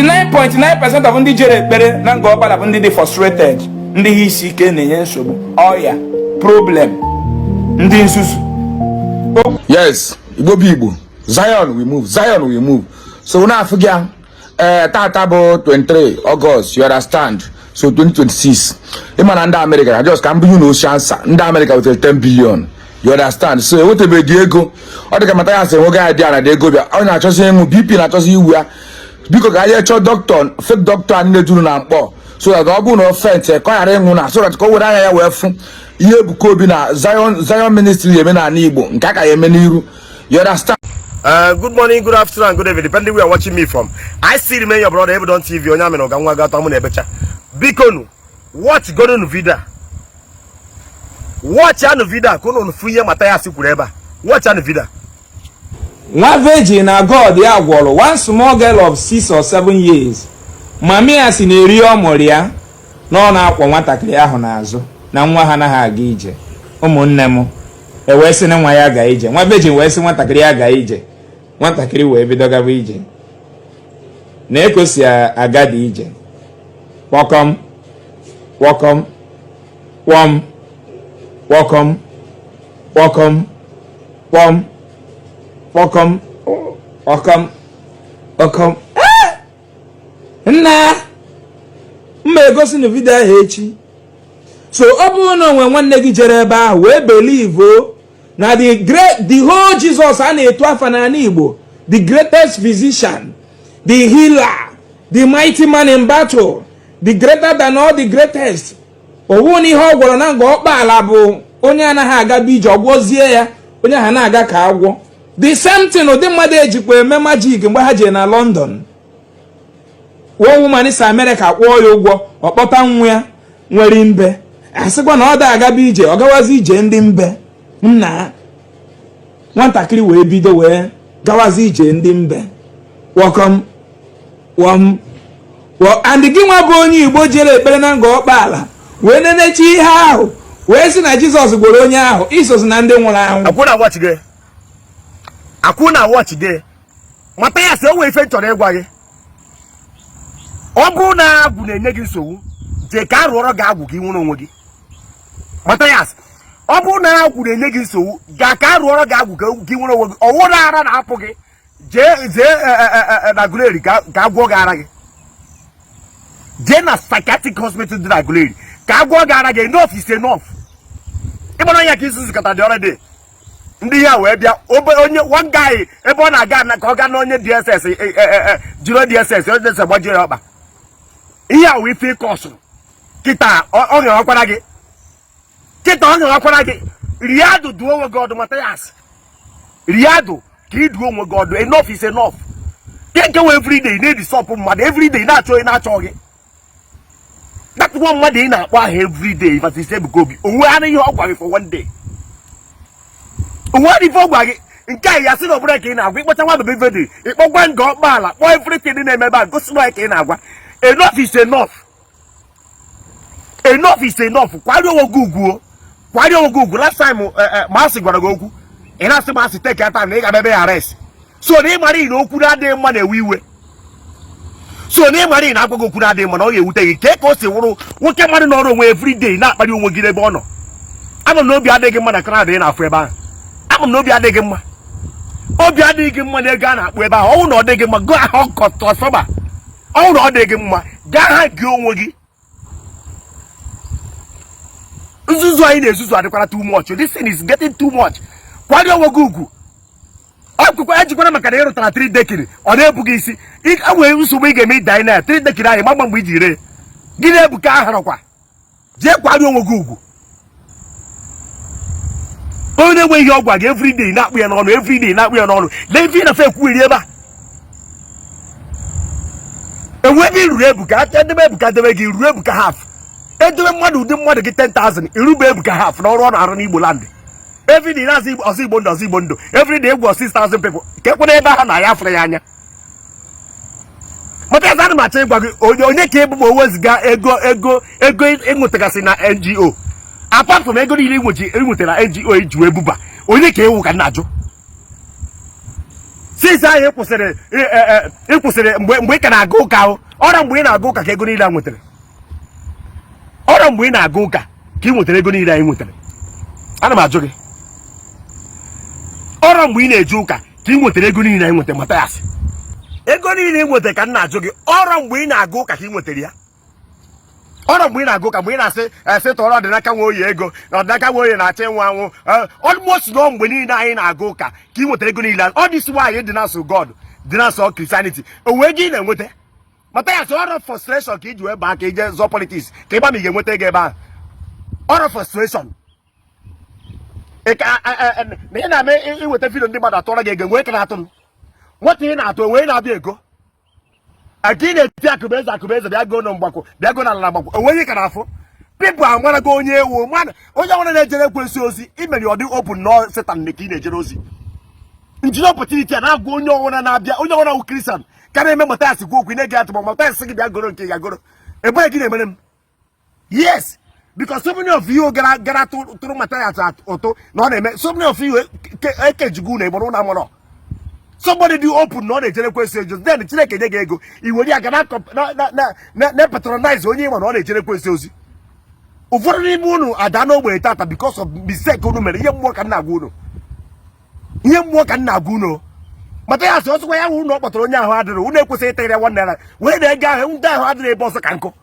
99.9% of ndị jere ekpere na Ngor Okpala bụ ndị dị frustrated, ndị ihe isi ike na-enye nsogbu, ọya, problem, ndị nzuzu. Yes, Igbo bụ Igbo. Zion we move, Zion we move. So na afụ gị ee, tata bụ 23 August, you understand? So 2026, ịma na ndị Amerịka na just ka m bunye na osi ansa, ndị Amerịka wetara 10 billion, you understand? So enwetabeghị ego. Ọ dị ka Mathias enweghị idea na dị ego bịa, ọ na-achọzi ịṅụ BP, na-achọzi iwu ya. Biko, ka anyị chọọ dọkịta, fake dọkịta anyị na-ejuru na mkpọ, so that ọ bụrụ na o faint, ka ọ ghara ịnwụ na, so that ka o were anya ya wee fụ ihe Ebuka Obi na Zion Ministry eme n'ala Igbo, nke a ka ya eme n'iru, you understand? Good morning, good afternoon, and good evening, depending where you are watching me from. I still remain your brother, Ebudon TV, onye amị na ọga nwa gata mụ na-ebecha. Biko watch godonu video. Watch anụ video ka unu fụ ihe Mathias kwuru ebe a. Watch anụ video. Nwa virgin na God ya gwọrọ one small girl of 6 or 7 years. Mami ya si na-eri ọ mụrụ ya na ọ na-akwọ nwatakịrị ahụ n'azụ na nwa ha anaghị aga ije. Ụmụnne m, ewee sị na nwa ya gaa ije. Nwa virgin wee sị nwatakịrị ya gaa ije. Nwatakịrị wee bido gaba ije na ekosi agadi ije, kpọkọm kpọkọm kpọm kpọkọm kpọkọm kpọm kpọkọm kpọkọm kpọkọm. Nna mma, egosi na video ahụ echi. So ọ bụrụ na onwe nwanne gị jere ebe ahụ wee believe na the great, the whole Jesus a na-etu afa n'ala Igbo, the greatest physician, the healer, the mighty man in battle, the greater than all the greatest, owu na ihe ọ gwọrọ na Ngor Okpala bụ onye anaghị agaba ije, ọgwọzie ya, onye ahụ na-aga ka agwọ. The same thing ụdị mmadụ ejikwa eme magic mgbe ha jere na London. One woman si Amerịka kwụọ ya ụgwọ, ọkpọta nwa ya nwere mbe, asịkwa na ọ da agaba ije, ọ gawazi ije ndị mbe. Nna, nwatakịrị wee bido wee gawazi ije ndị mbe, wọkọm wọm wọ. And gị nwa bụ onye Igbo jere ekpere na Ngor Okpala wee nenechi ihe ahụ wee sị na Jizọs gwọrọ onye ahụ, isozi na ndị nwụrụ anwụ. Akwụ na watch gị, akwụ na watch gị. Mathias, o nwere ife m chọrọ ịgwa gị. Ọ bụrụ na agwụ na-enye gị nsogbu, jee ka a rụọrọ gị agwụ ka ị nwere onwe gị. Mathias, ọ bụrụ na agwụ na-enye gị nsogbu, gaa ka a rụọrọ gị agwụ ka gị nwere onwe gị. Ọwụ na ara na-apụ gị, jee jee na Aguleri ka a gwọọ gị ara gị. Jee na psychiatric hospital dị na Aguleri ka a gwọọ gị ara gị. Enough is enough. Ịgbara ya ka isi zụkọta dị ọrụ dị ndị ya wee bịa obe onye one guy ebe ọ na-aga na ka ọ gaa na onye DSS jiri DSS, onye DSS gbajie ya ọkpa. Ihe a wee ife ịkọsụrụ kịta. Ọ nyewakwara gị kịta, ọ nyewakwara gị. Riadụ, duo onwe gị ọdụ. Mathias, riadụ ka ị duo onwe gị ọdụ. Enough is enough. Nke nke wee everyday na-edisọpụ mmadụ, everyday na-achọ onye na-achọ gị. Datụkwa mmadụ ị na-akpọ aha everyday, Evangelist Ebuka Obi, onwe ha na ihe ọ gwa gị for one day, onwe ha ife ọ gwa gị. Nke a ya sị na ọ bụrụ ka ị na-agwa ịkpọcha nwa bebe vedi, ịkpọkwa Ngor Okpala, kpọọ everything na-eme ebe a, gosi na ka ị na-agwa. Enough is enough, enough is enough. Kwari onwe gị ugwu o, kwari onwe gị ugwu. Last time ma asị gwara gị okwu, ị na-asị ma asị take your time na ị ga-abịa ebe ya arrest. So na ị mara ị na okwu na-adịghị mma na-ewe iwe. So na ị mara ị na-agwa gị okwu na-adịghị mma na ọ ga-ewute gị. Kee ka o si wụrụ nwoke mmadụ nọrọ onwe everyday na-akparị onwe gị n'ebe ọ nọ? Ama m na obi adịghị mma na crowd ị na-afụ ebe ahụ. Ama m na obi adịghị mma, obi adịghị gị mma na ego a na-akpụ ebe ahụ. Ọnwụ na ọ dịghị mma, go ahụ transformer. Ọnwụ na ọ dịghị mma, gaa ha gị onwe gị. Nzuzu anyị na-ezuzu adịkwara too much. This thing is getting too much. Kwari onwe gị ugwu. Akwụkwọ ejikwara maka na ị rụtara three decking, ọ na-ebu gị isi. Enwere nsogbu ị ga-eme ịda na three decking anyị gbagba mgbe iji ree gị na-ebuka aharakwa. Jee kwari onwe gị ugwu. Onye na-enweghị ihe ọ gwa gị, everyday na-akpụ ya n'ọnụ, everyday na-akpụ ya n'ọnụ. Lee ife ị na-efe ekwugheri ebe a. Enwe ebe iruru Ebuka, edebe Ebuka debe gị ruo Ebuka half. Edebe mmadụ ụdị mmadụ gị 10,000, irube Ebuka half n'ọrụ ọ na-arụ n'Igbo land. Everyday na-azụ ọzọ Igbo ndụ, ọzọ Igbo ndụ. Everyday egwu 6,000 people ka ekwena ebe ha na ya fụrụ ya anya. Maka ana m achọ ịgwa gị, onye onye ka ịbụ ma o weziga ego ịnwetagasị na NGO? Apart from ego niile ịnwetara NGO iji wee buba, onye ka ịwụ ka nna ajụ? Since ahụ ị kwụsịrị ị kwụsịrị mgbe ị ka na-aga ụka ahụ, ọra mgbe ị na-aga ụka ka ego niile a nwetara, ọra mgbe ị na-aga ụka ka ị nwetara ego niile anyị nwetara. Ana m ajụ gị, ọra mgbe ị na-eje ụka ka ị nwetara ego niile anyị nwetara? Mathias, ego niile ị nwetara ka m na-ajụ gị, ọra mgbe ị na-aga ụka ka ị nwetara ya? Ọrụ mgbe ị na-agụ ụka, mgbe ị na-asị esi tụọrọ Ọdịnaka Nwoye ego na Ọdịnaka Nwoye na-achọ ịnwụ anwụ, almost nọ mgbe niile anyị na-aga ụka ka ị nwetara ego niile. Ọ dị nwaanyị dị na-asụ God, dị na-asụ Christianity, o wee gị na-enweta. Mathias, ọrụ frustration ka iji wee baa ka ije zọọ politics, ka ịgba ma ị ga-enweta ego ebe ahụ. Ọrụ frustration na ị na-eme iweta video, ndị mmadụ atụọrọ gị ego, nwee ka na-atụ m nwata ị na-atụ onwe na-abịa ego aka ị na-eti akụbeze akụbeze, bịa goo na mgbakọ, bịa goo na ala mgbakọ, onwe ka na-afụ. People amarago onye ewu mana onye ọbụla na-ejere ekwensu ozi imeri ọ dị open nọ Satan ka ị na-ejere ozi. Njide opportunity a na-agwa onye ọbụla na-abịa, onye ọbụla wụ Christian ka na-eme Mathias gwa okwu, ị na-ege atụ ma Mathias gị bịa goro nke ị ga-agoro ebere gị na-emere m. Yes, because so many of you gara tụrụ Mathias ụtụ na ọ na-eme, so many of you ekejigo unu egboro ụnụ amụrọ. Somebody dị open na ọ na-ejere kwesị ozi, then Chineke nye gị ego, i were ya ga na patronize onye ịma na ọ na-ejere kwesị ozi. Ụfọdụ n'ime unu ada n'ogbenye tata because of mistake unu mere. Ihe mmụọ ka m na-agwa unu, ihe mmụọ ka m na-agwa unu. Mathias, ọsọkwa ya wụ unu ọ kpọtara onye ahụ adịrị, unu ekwesịghị ịtagịrị ya ₦1 wee na ego ahụ ndị ahụ adịrị ebe ọzọ ka nkụ.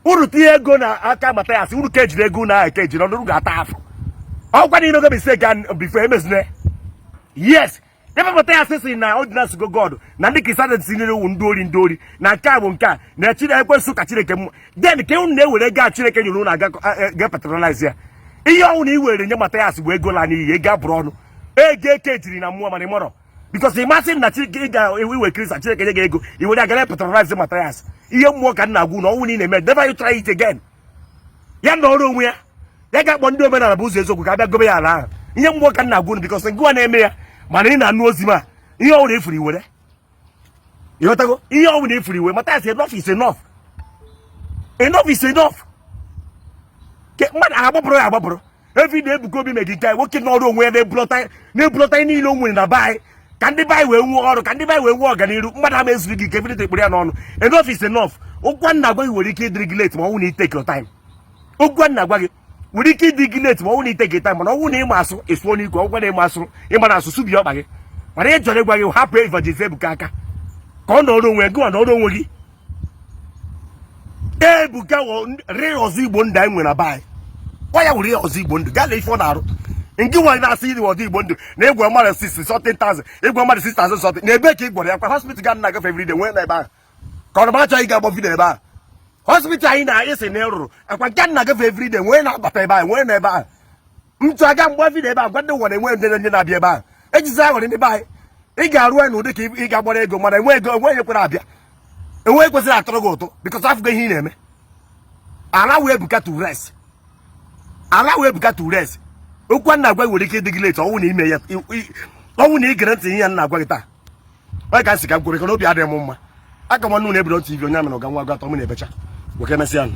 Unu tinye ego na aka Mathias, unu ka ejiri ego unu ahụ ka ejiri ọnụ ga-ata afọ ọkwa na imego mistake before emezine. Yes, ebe Mathias si na ordinance go God na ndị Christianity niile wu ndị ori, ndị ori, na nke a bụ nke a na Chineke ekwesị ka Chineke mmụọ, then ka unu na-ewere ego a Chineke nyere unu aga ga patronize ya. Ihe ọnwụ na i were nye Mathias bụ ego la n'iyi, ego abụrụ ọnụ, ego eke ejiri na mmụọ mana ịmọrọ, because ị masị na Chineke ị ga-iwe Kristi, Chineke nye gị ego, i were agara patronize Mathias. Ihe mmụọ ka m na-agwa unu, ọnwụ na ị na-eme, never you try it again. Ya na ọrụ onwe ya, ya ga-akpọ ndị omenala bụ ụzọ eziokwu ka abịa gobe ya ala ahụ. Ihe mmụọ ka m na-agwa unu, because ngịwa na-eme ya mana ị na-anụ ozi ma ihe ọbụla efuru iwere, ịghọtago? Ihe ọbụla efuru iwe. Mathias, enough is enough, enough is enough. Ke mmadụ agbapụrụ ya agbapụrụ everyday. Ebuka Obi megị nke nwoke n'ọrụ onwe ya na-ebulọta ihe niile o nwere na be anyị, ka ndị be anyị wee nwee ọrụ, ka ndị be anyị wee nwee ọganiru. Mmadụ ama ezuru gị ike everyday kpụrụ ya n'ọnụ. Enough is enough. Ụgwọ nna agwa gị nwere ike ịdịrị gị late ma ọ nwụ na i take your time. Ụgwọ nna agwa gị nwere ike ịdị gị late ma ọ nwụ na i take your time, mana ọ nwụ na ịma asụ ịsụọ n'ikwe, ọgwụ na ịma asụ ịma na asụsụ bi ọkpa gị. Mana ị chọrọ ịgwa gị, hapụ Evangelist Ebuka aka ka ọ nọrọ onwe ya. Gịnwa nọrọ onwe gị. Ebuka rịa ọzọ Igbo ndụ anyị nwere na be anyị, gwa ya were ọzọ Igbo ndụ gaa lee ife ọ na-arụ. Nke nwaanyị na-asị iri ọzọ Igbo ndụ na ịgwa mmadụ six something thousand, ịgwa mmadụ 6,000 something, na ebe ka ị gwara ya? Kwa hospital ga na-agafe everyday nwee na ebe ahụ ka ọ na achọghị ịga agba video ebe ahụ. Hospital anyị na-esi na ịrụrụ akwa nke na-agafe everyday nwee na-abata ebe ahụ, nwee na ebe ahụ ntụ aga mgba video ebe ahụ, gwa ndị ụwa na enwe ndị na-abịa ebe ahụ ejizi aghọrị ndị be anyị. Ị ga-arụ ya n'ụdị ka ị ga-agbara ego, mana enwe ego enwe ekwere abịa, enwe kwesịrị atụrụ gị ụtụ, because afụgo ihe ị na-eme. Allow Ebuka to rest, allow Ebuka to rest. Okwu a na-agwa gị nwere ike ịdị gị late ọnwụ na ime ya, ọnwụ na ị gere ntị ihe ya na-agwa gị taa. Onye ka m si ka m kwere ka n'obi adịghị m mma aka nwanne unu Ebron TV, onye amịrị ọga nwa agụ atọ m na-ebecha nwoke. Emesịa nụ.